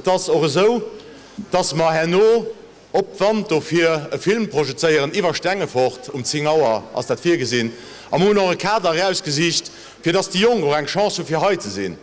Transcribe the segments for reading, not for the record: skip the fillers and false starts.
Et ass och esou, dass mer herno op d'Wand dofir e Film projezéieren iwwer Stengefort. Um 10 Auer ass dat virgesinn. A mer hunn och e Kader erausgesicht, fir dass déi Jonk och eng Chance hu fir hei ze sinn.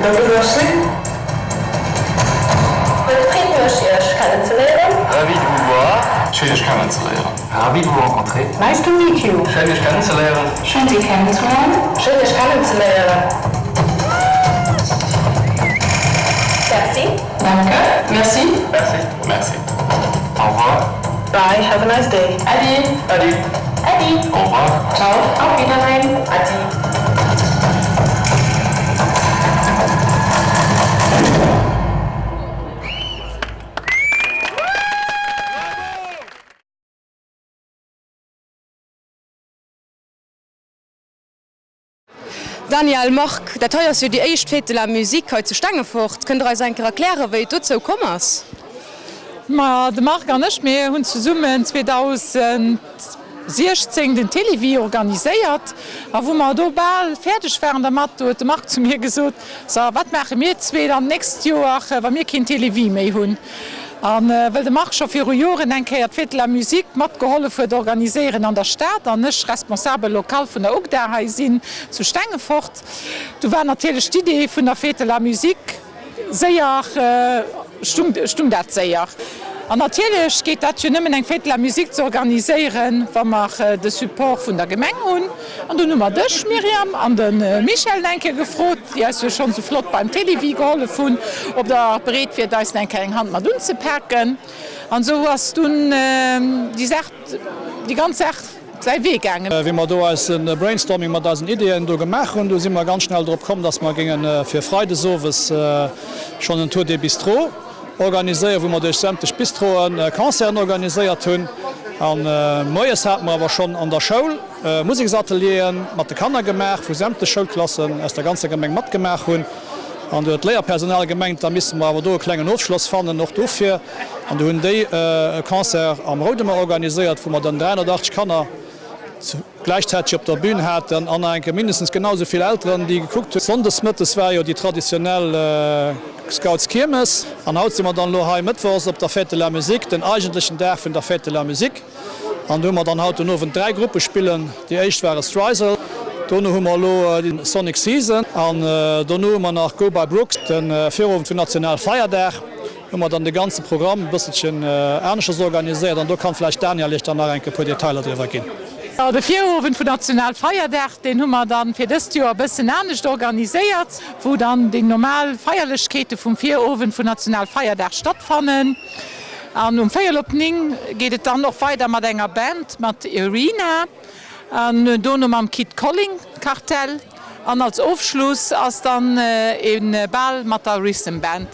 Dat ass awer schéin. Et freet mech iech kennen ze léieren. Ravi de vous voir. Schéin iech kennen ze léieren. Ravi de vous rencontrer. Nice to meet you. Schéin iech kennen ze léieren. Schéin si kennen ze léieren. Schéin iech kennen ze léieren. Merci. Danke. Merci. Merci. Merci. Au revoir. Bye, have a nice day. Äddi. Äddi. Äddi. Au revoir. Ciao. Auf Wiedersehen. Äddi. Daniel, Marc, dat hei ass jo déi éischt Fête de la Musique hei zu Stengefort. Kënnt der eis eng Kéier erklären, wéi et dozou komm ass? Ma de Marc an ech, mir hunn zesummen 2016 den Télévie organiséiert. A wou mer do bal fäerdeg waren dermat, do huet de Marc zu mir gesot, So, wat maache mir zwee dann d'nächst Joer, wa mir keen Télévie méi hunn? A well de Marc scho viru Joren eng Kéier d'Fête de la Musique matgehollef huet organiséieren an der Stad an ech Responsabel local vun der UGDA hei sinn zu Stengefort, du war natierlech d'Idee vun der Fête de la Musique séier, stung dat séier. An natierlech geet dat jo nëmmen eng Fête de la Musique ze organiséieren, wa mer de Support vun der Gemeng hunn. An dunn hu mer dech, Myriam, an de Michel eng Kéier gefrot, déi eis jo schonn esou flott beim Télévie gehollef hunn, ob der bereet wiert, eis eng Kéier eng Hand mat unzepaken. An esou ass dunn déi Saach, déi ganz Saach säi Wee gaangen. Wéi mer do eise Brainstorming mat eisen Ideeën do gemaach hunn, do si mer ganz schnell drop komm, dass mer géinge fir freides owes schonn en Tour des Bistrots organiséieren, wou mer duerch sämtlech Bistroen Concerten organiséiert hunn. A moies hate mer awer schonn an der Schoul Museksatelieren mat de Kanner gemaach, wou sämtlech Schoulklassen aus der ganzer Gemeng matgemaach hunn. An do huet d'Léierpersonal gemengt, da misste mer awer do e klengen Ofschloss fannen, och dofir. An do hunn déi e Concert am Roudemer organiséiert, wou mer dann 380 Kanner gläichzäiteg op der Bühn haten an nach eng Kéier mindestens genau esou vill Elteren, déi gekuckt hunn. Sonndes mëttes war jo déi traditionell Scoutskiermes. An haut si mer dann elo hei mëttwochs op der Fête de la Musique, den eigentlechen Dag vun der Fête de la Musique. An do hu mer dann haut den Owend 3 Gruppe spillen. Déi éischt ware Streisel, dono hu mer elo déi Sonic Season an dono hu mer nach Go By Brooks. De Virowend vun Nationalfeierdag hu mer dann de ganze Programm e bësselchen aneschters organiséiert an do kann vläicht d'Danièle iech dann nach enke puer Detailer driwwer ginn. Jo, de Virowend vun Nationalfeierdag, deen hu mer dann fir dëst Joer e bëssen anescht organiséiert, wou dann déi normal Feierlechkeete vum Virowend vun Nationalfeierdag stattfannen. An um véierel op 9 geet et dann och weider mat enger Band, mat Irina an dono mam Kid Colling Kartell. An als Ofschluss ass dann e Bal mat der Rhythm Band.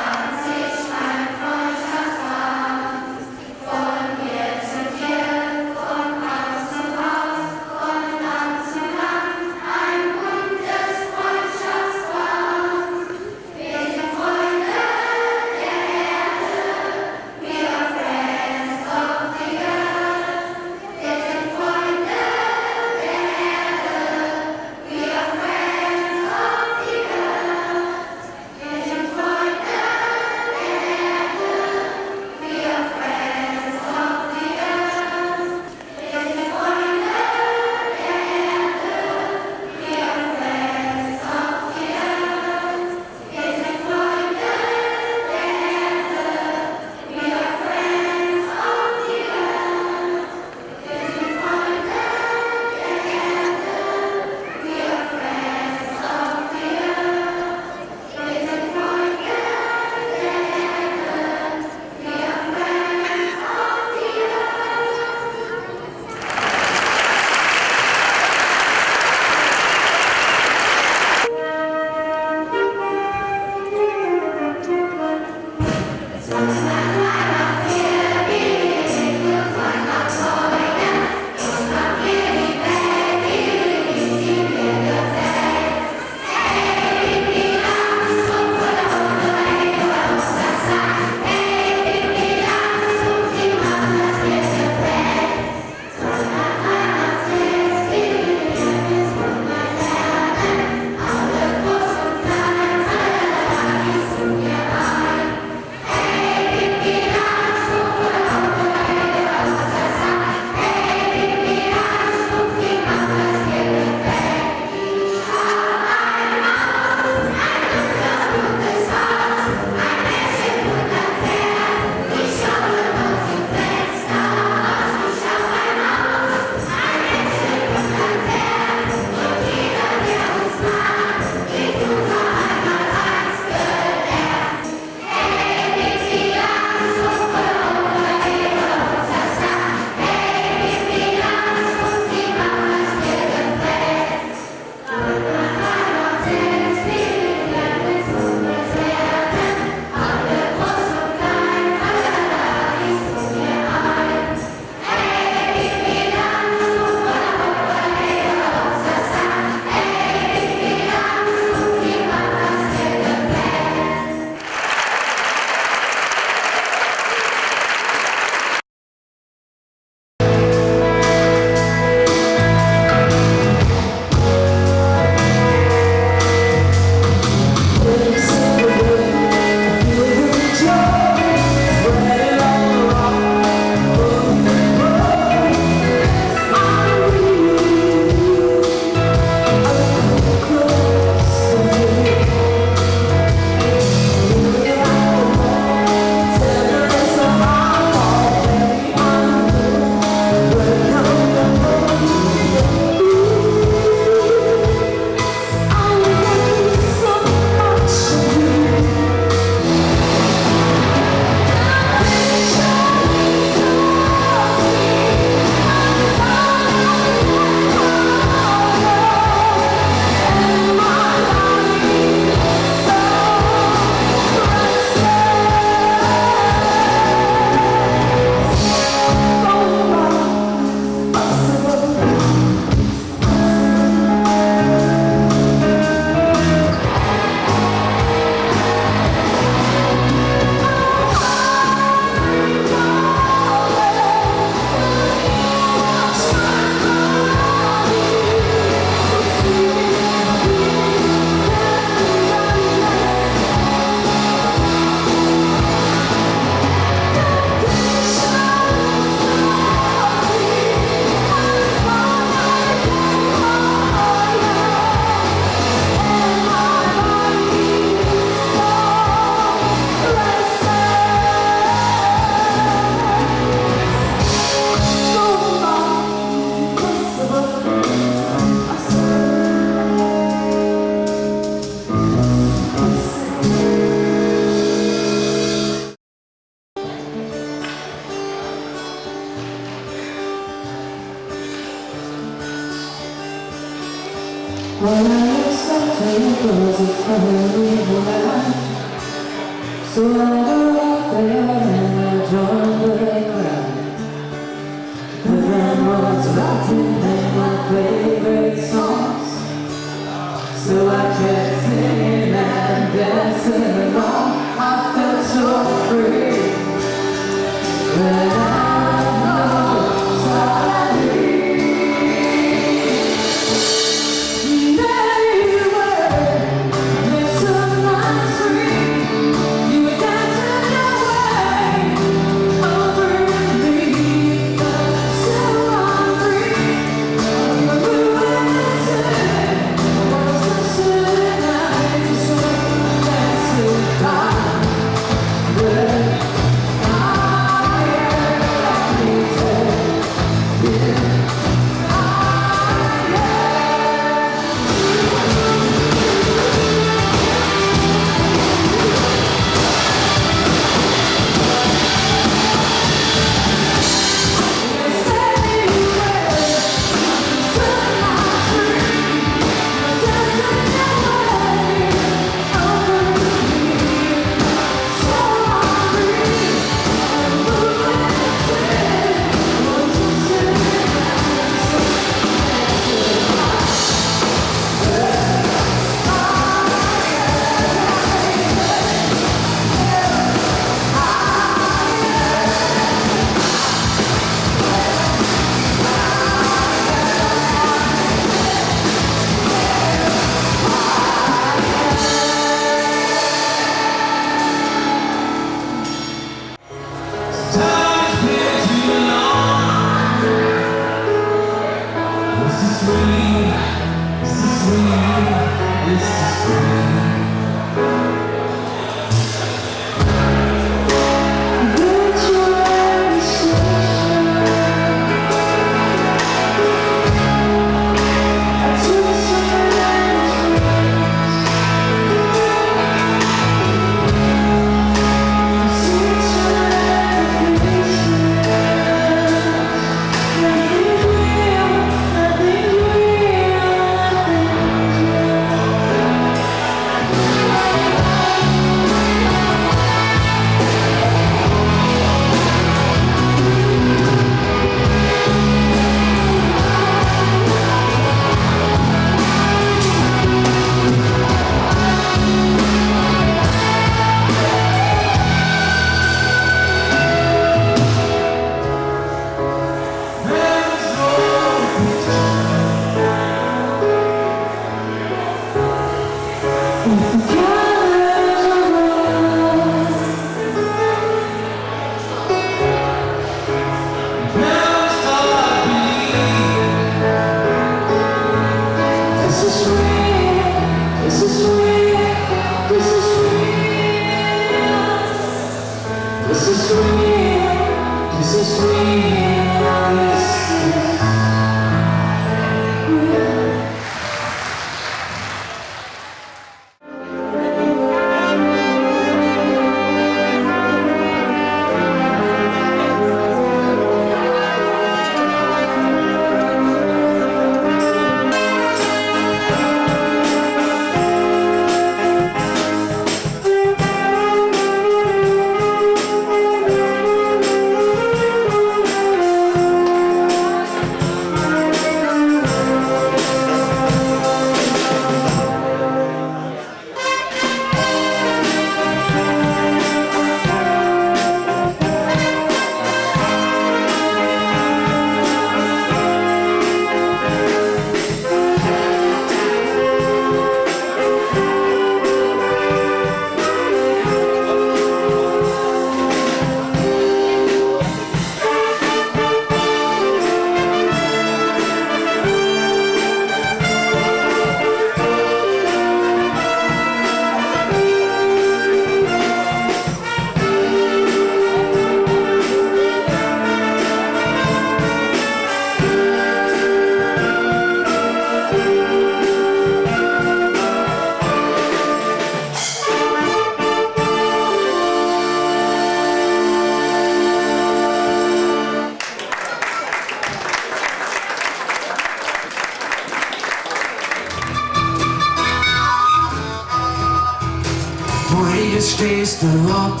Moies stees de op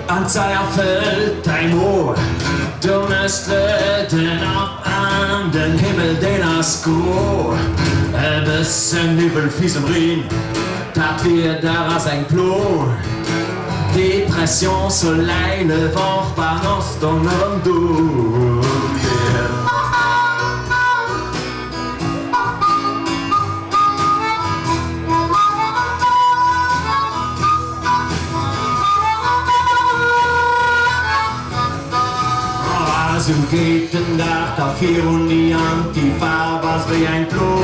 an d'Saier fëllt däi Mo. Du mëss d'Lueden op an den Himmel deen ass gro. E bëssen Niwwel, Fisemm, Reen, dat Wieder ass eng Plo. Dépression, Soleil levant, Balance dann erëm do, yeah. A sou geet den Dag da virun, déi Antifaarf ass wéi eng Plo,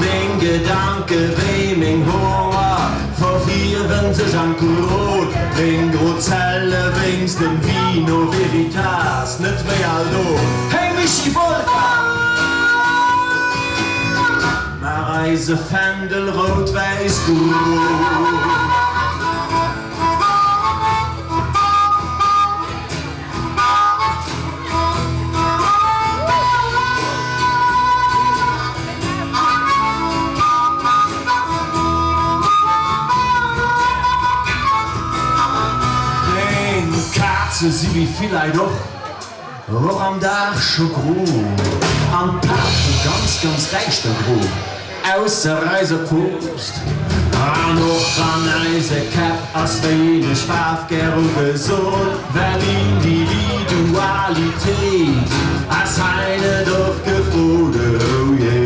meng Gedanke wéi meng Hoer verfierwen sech an d'Grot, meng gro Zelle wéinst dem Vino Veritas net méi all do. Hey Michi Wolter! Mar eise Fändel rout-wäiss-gro. Deng Kaze si wéi vill Leit och. Och am Dag scho gro an d'Pafen ganz, ganz däischter gro, ausser eiser Post. An och an eise Käpp ass wéineg Faarf, gär ugesot, well Individualitéit ass hei net oft gefrot, oh yeah.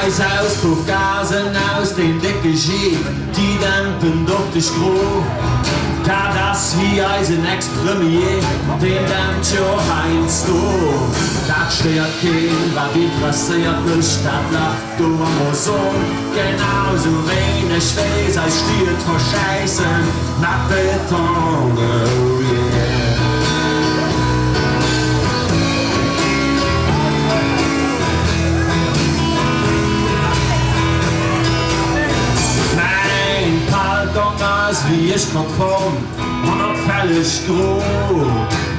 Eis Auspuffgasen aus deem décke Jeep, déi dämpen dofteg gro. Dat ass wéi eisen Ex-Premier, deen dämpt jo heiansdo. Dat stéiert keen, wat interesséiert mech dat Lach do am Ozon? Genau sou wéineg wéi s'eis Stied verschäissen mat Beton, oh yeah. Mäin Paltong ass wéi ech konform. Onopfälleg gro,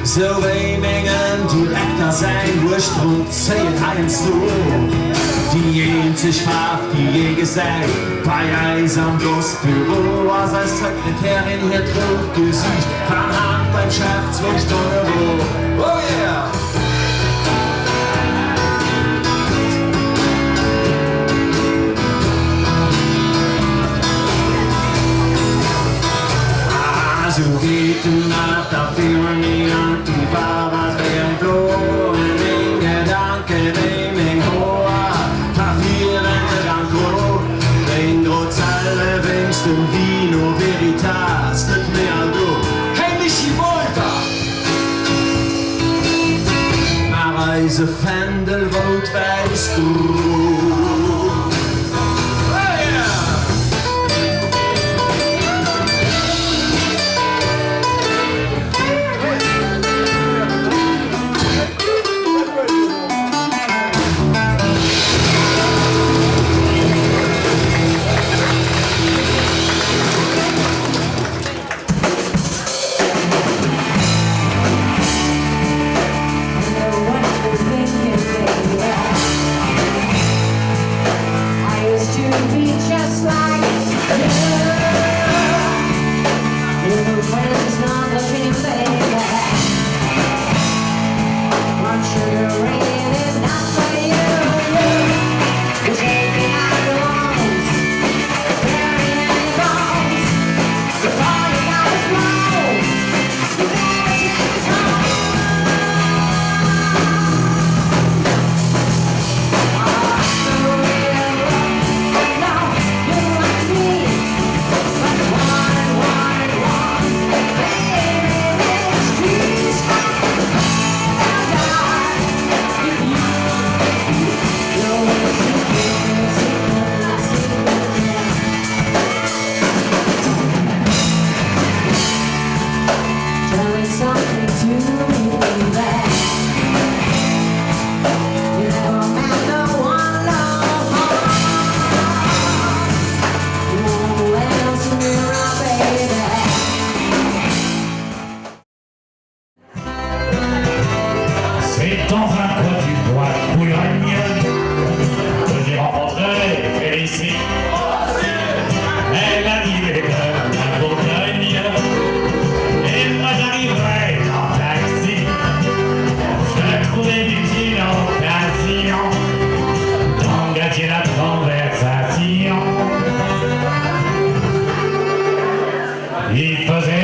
sou wéi mengen Direkter säin Wurscht drun zéien heiansdo. Déi eenzeg Faarf déi ee gesäit bei eis am Goss-Büro ass eis Sekretärin hiert rout Gesiicht, wann hatt beim Chef zwou Stonne wor. Oh yeah! A sou geet den Dag da virun, déi Antifaarf ass wéi eng Blo, meng Gedanke wéi meng Hoer verfierwen sech an d'Gro, meng gro Zelle wéinst dem Vino Veritas net méi all do. Hey Michi Wolter! Mar eise Fändel rout-wäiss-gro.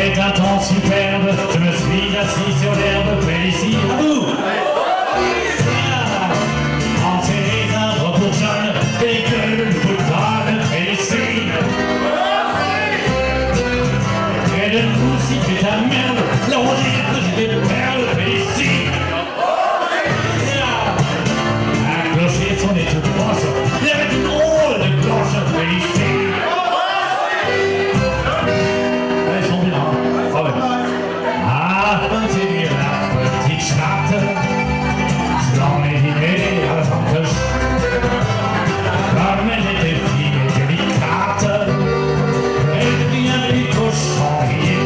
C'était un temps superbe, je me suis assis sur l'herbe, Félicie, à vous Quand les arbres bourgeonnent, et que le boutonne, Félicie Et de nous si tu ta merde, la rosée petite perle, Félicie Un clocher sonnait tout proche, il y avait une drôle de cloche, Félicie Elles sont bien, hein Ah ouais. Afin de séduire la petite chatte, je l'en ai dîné à la chanteuse. Comme elle était fine et délicate, elle prit un petit cochon grillé.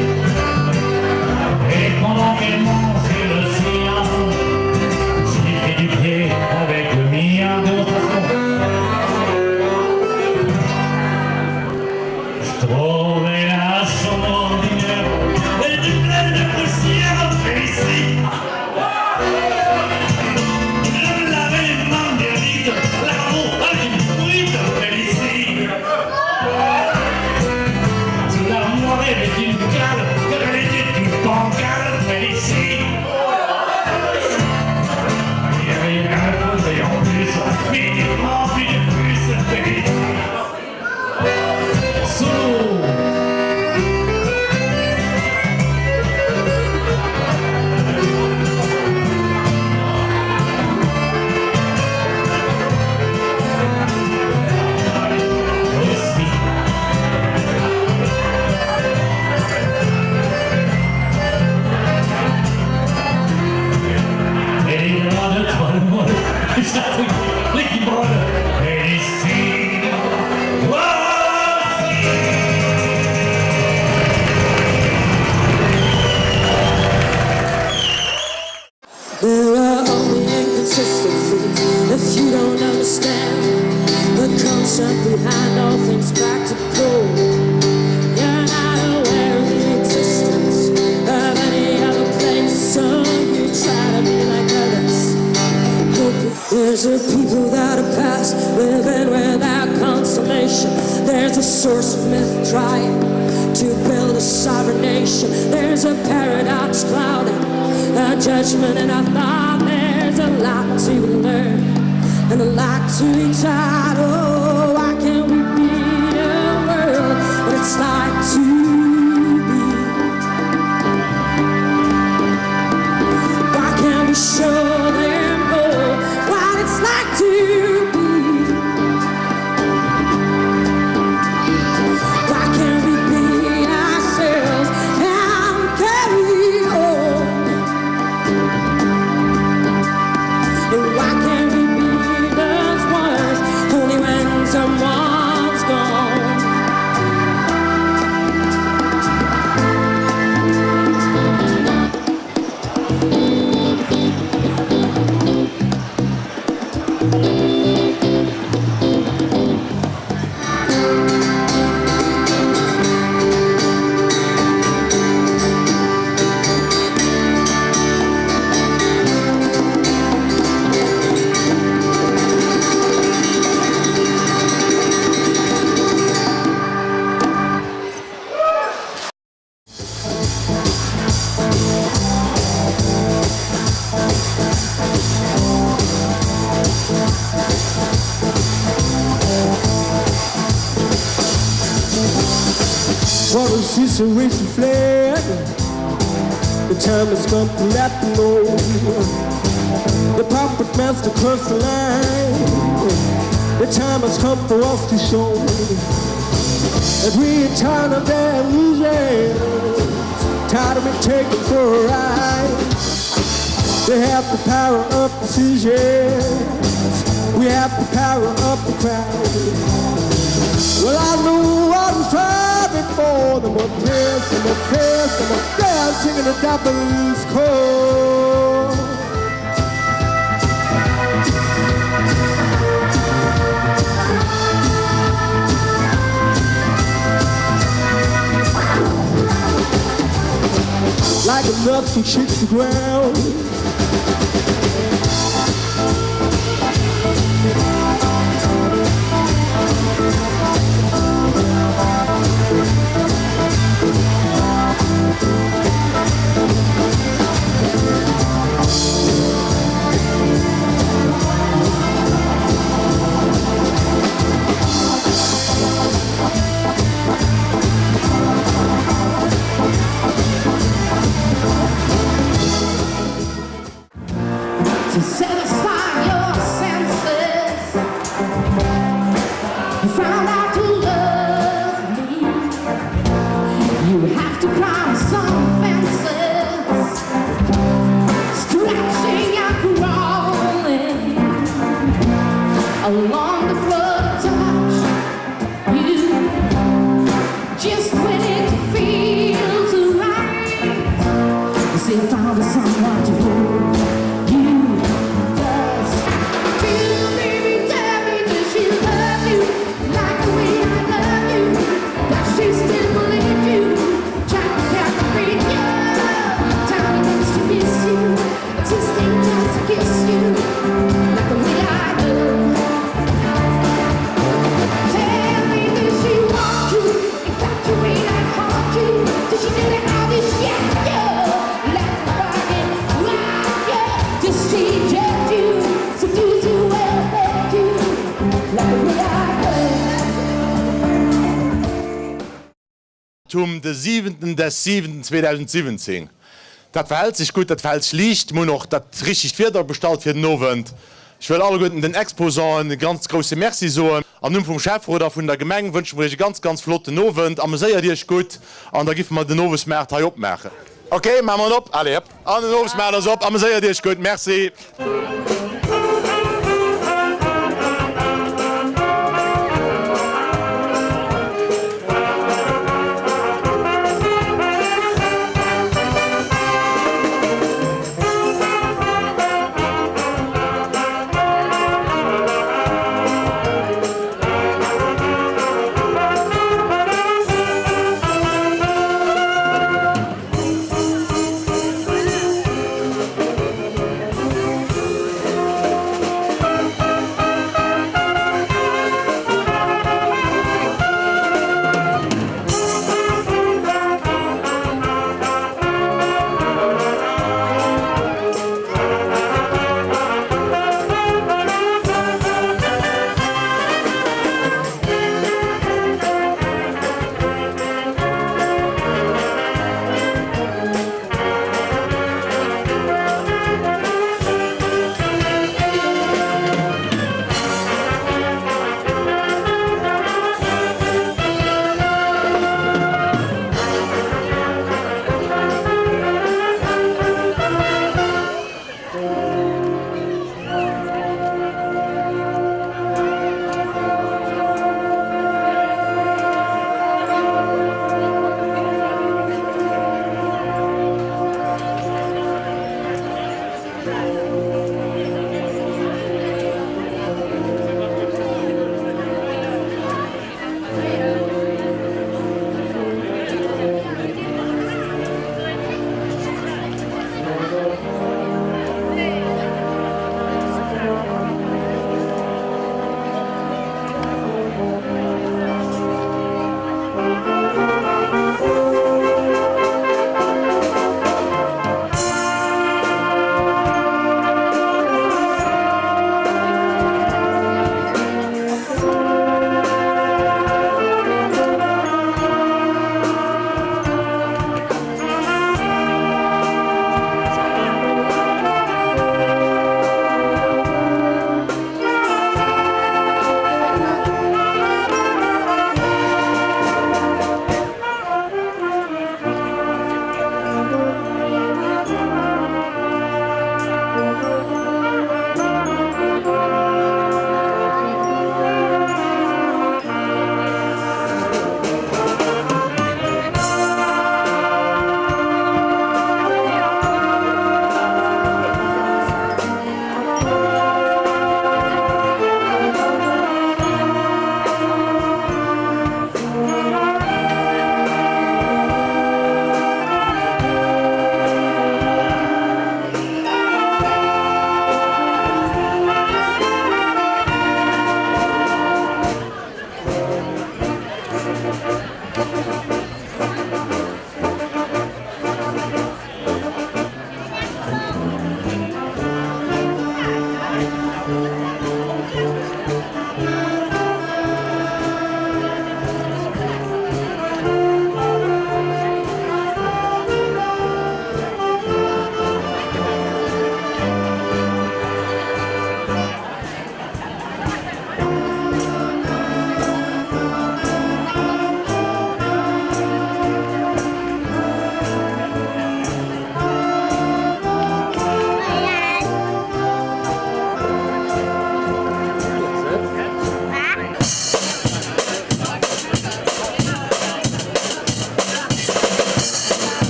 Et pendant qu'elle mangeait le sien, j'y fait du pied avec le mien. Démonstration. Je trouvais la chambre ordinaire, elle était pleine de poussière, Félicie. Je me lavais les mains bien vite, la peau avec une brute, Félicie. Sous l'armoire avait une cale, car elle était toute bancale, Félicie. Il y avait un fauteuil en plus, mais il était rempli de puces, Félicie. Solo! Aussi. Et les lois de toi, le molle, les qui brûlent, et ici, voici. There are only inconsistencies if you don't understand the concept behind all things practical. You're not aware of the existence of any other place, so you try to be like others. Hope there's a people that are past living without consolation. There's a source of myth trying to build a sovereign nation. There's a paradox clouding our judgment, and I thought there's a lot to learn and a lot to be taught. Oh, why can't we be a world what it's like to be? Why can't we show them all what it's like to be? Why can't we be ourselves and carry on? Why can't we be those ones only when someone's gone? What a situation fled. The time has come to let them know. The puppet master crossed the line. The time has come for us to show that we are tired of their illusions, tired of being taken for a ride. They have the power of decisions. We have the power of the crowd. Well, I know what I'm striving for. The more tears, the more tears, the more dancing in the devil's call. Like a nut who shakes the ground. Datum de siwenten des siwenten 2017. Dat verhält sech gutt, dat verhält sech liicht. Mir hunn och dat richtegt Wieder bestallt fir den Owend. Ech wëll alleguerten den Exposanten e ganz grousse Merci soen. Am Numm vum Schäfferot a vun der Gemeng wënsche mer iech e ganz, ganz flotten Owend. Ameséiert iech gutt an da giffe mer den Owesmaart hei opmaachen. Ok, maache mer en op. Allez, hëpp. An den Owesmaart ass op. Ameséiert iech gutt. Merci.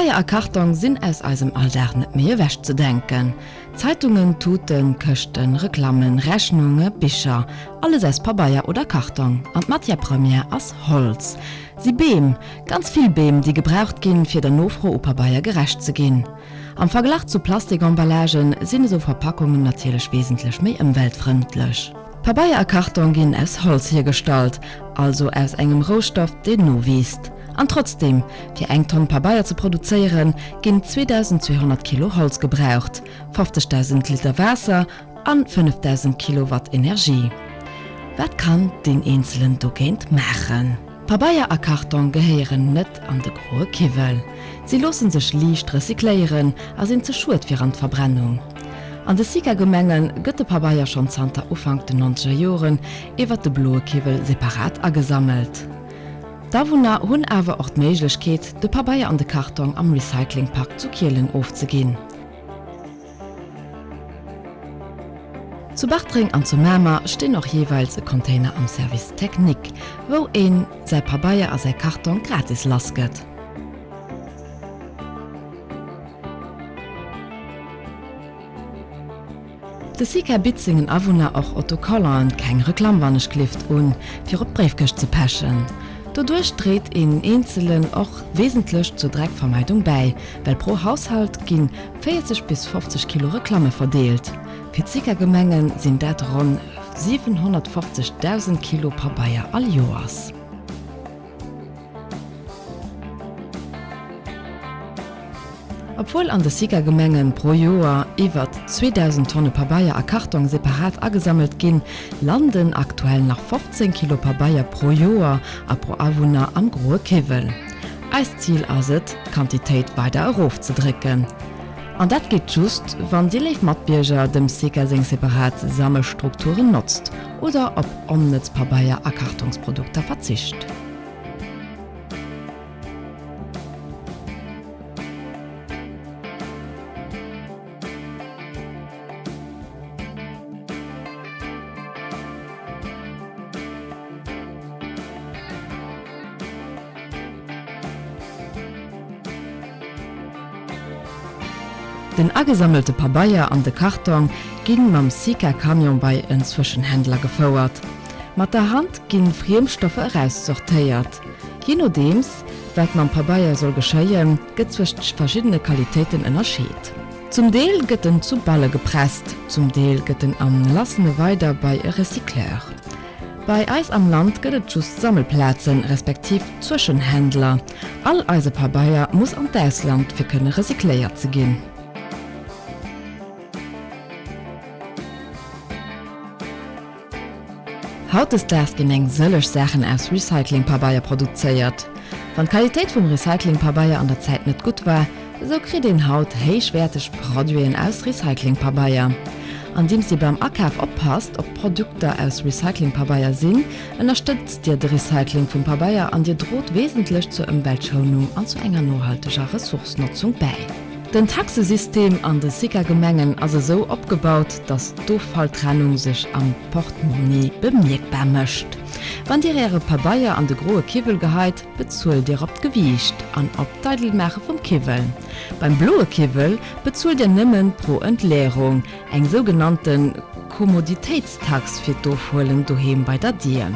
Pabeier a Kartong sinn aus eisem Alldag net méi ewech ze denken. Zeitungen, Tuten, Këschten, Reklammen, Rechnunge, Bicher, alles aus Pabeier oder Kartong. An d'Matière première ass Holz. Si Beem, ganz vill Beem, déi gebraucht ginn, fir der Nofro u Pabeier gerecht ze ginn. Am Verglach zu Plastisemballagen sinn esou Verpackungen natierlech wesentlech méi ëmweltfrëndlech. Pabeier a Kartong ginn aus Holz hiergestallt, also aus engem Roustoff, deen nowiisst. An trotzdeem, fir eng Tonn Pabeier ze produzéieren, ginn 2.200 Kilo Holz gebraucht, 50.000 Liter Waasser an 5.000 Kilowatt Energie. Wat kann deen Eenzelen dogéint maachen? Pabeier a Karton gehéieren net an de groe Kiwwel. Si loosse sech liicht recycléieren a sinn ze schued fir an d'Verbrennung. An de SICA-Gemenge gëtt de Pabeier schonn zanter Ufank den nonzeger Joren iwwer de bloe Kiwwel separat agesammelt. D'Awunner hunn awer och d'Méiglechkeet, de Pabeier an de Kartong am Recyclingpark zu Kielen ofzeginn. Zu Bartreng an zu Mamer stinn och jeeweils e Container am Service Technique, wou een säi Pabeier a säi Kartong gratis lass gëtt. De SICA bitt sengen Awunner och Autocollanten, keng Reklamm wann ech glift, un, fir op d'Bréifkëscht ze pechen. Doduerch dréit een Eenzelen och wesentlech zur Dreckvermeidung bäi, well pro Haushalt gi 40 bis 50 Kilo Reklamme verdeelt. Fir d'SICA-Gemenge sinn dat ronn 750.000 Kilo Pabeier all Joers. Obwuel an de SICA-Gemenge pro Joer iwwer 2.000 Tonne Pabeier a Kartong separat agesammelt ginn, landen aktuell nach 15 Kilo Pabeier pro Joer a pro Awunner am groe Kiwwel. Eist Zil ass et, d'Quantitéit weider erofzedrécken. An dat geet just, wann Dir, léif Matbierger, dem SICA seng separat Sammelstrukturen notzt oder op onnëtz Pabeier a Kartongsprodukter verzicht. Den agesammelte Pabeier an de Kartong gi mam Sika-Camion bei en Zwëschenhändler gefouert. Mat der Hand gi Friemstoffer eraussortéiert. Jee nodeems, wat mam Pabeier soll geschéien, gëtt zwëscht verschiddene Qualitéiten ënnerscheet. Zum Deel gëtt en zu Balle gepresst, zum Deel gëtt en am Lassene weider bei e Recycleur. Bei eis am Land gëtt et just Sammelplazen, respektiv Zwëschenhändler. All eise Pabeier muss an d'Ausland fir kënne recycléiert ze ginn. Hautdesdaags ginn eng sëlleg Saachen aus Recyclingpabeier produzéiert. Wann d'Qualitéit vum Recyclingpabeier an der Zäit net gutt war, esou kritt een haut héichwäerteg Produiten aus Recyclingpabeier. Andeems Dir beim Akaf oppasst, ob d'Produkter aus Recyclingpabeier sinn, ënnerstëtzt Dir de Recycling vum Pabeier an Dir drot wesentlech zur Ëmweltschounung an zu enger nohalteger Ressourcenotzung bäi. Den Taxesystem an de SICA-Gemengen ass esou opgebaut, dass d'Offalltrennung sech am Portmonni bemierkbar mécht. Wann Dir Äre Pabeier an de groe Kiwwel geheit, bezuelt Dir op d'Gewiicht an op d'Eidelmaache vum Kiwwel. Beim bloe Kiwwel bezuelt Dir nëmmen pro Entleerung, eng sougenannte Kommoditéitstax fir d'Ofhuelen doheem bei der Dier.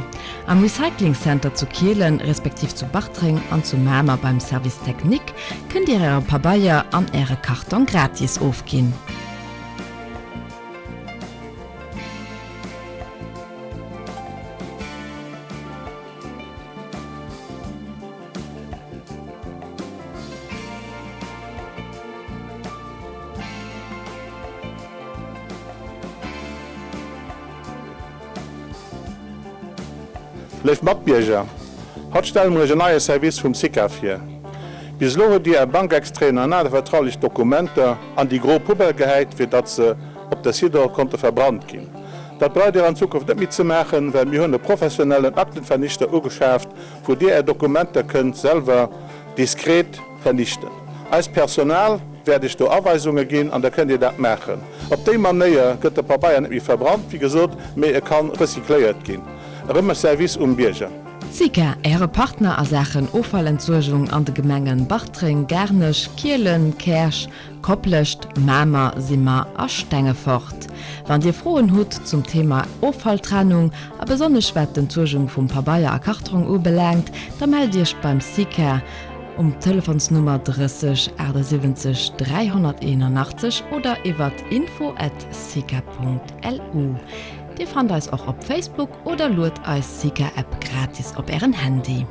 Am Recycling Center zu Kielen, respektiv zu Bartreng an zu Mamer beim Service Technique kënnt Dir Äre Pabeier an Äre Karton gratis ofginn. Léif Matbierger, haut stelle mer Iech en neie Service vum SICA vir. Bis elo hutt Dir Är Bankextraiten an aner vertraulech Dokumenter an déi gro Poubelle gehäit, fir datt se op der Sidor konnte verbrannt ginn. Dat braucht Dir an Zukunft net méi ze maachen, well mir hunn e professionellen Aktenvernichter ugeschaaft, wou Dir Är Dokumenter kënnt selwer diskret vernichten. Eist Personal wäert Iech do Aweisunge ginn an da kënnt Dir dat maachen. Op déi Manéier gëtt de Pabeier net méi verbrannt, wéi gesot, mee e ka recycléiert ginn. Erëm e Service um Bierger. Sika, Äre Partner a Saachen Offallentsuergung an de Gemengen Bartreng, Garnech, Kielen, Käerch, Koplescht, Mamer, Simmer a Stengefort. Wann Dir Froen hutt zum Thema Offalltrennung a besonnesch wat d'Entsuergung vum Pabeier a Kartrong ubelaangt, da mellt Iech beim Sika um Telefonsnummer 30 78 381 oder iwwert info at sika.lu. Dir fannt eis och op Facebook oder luet eis Sika App gratis op ären Handy.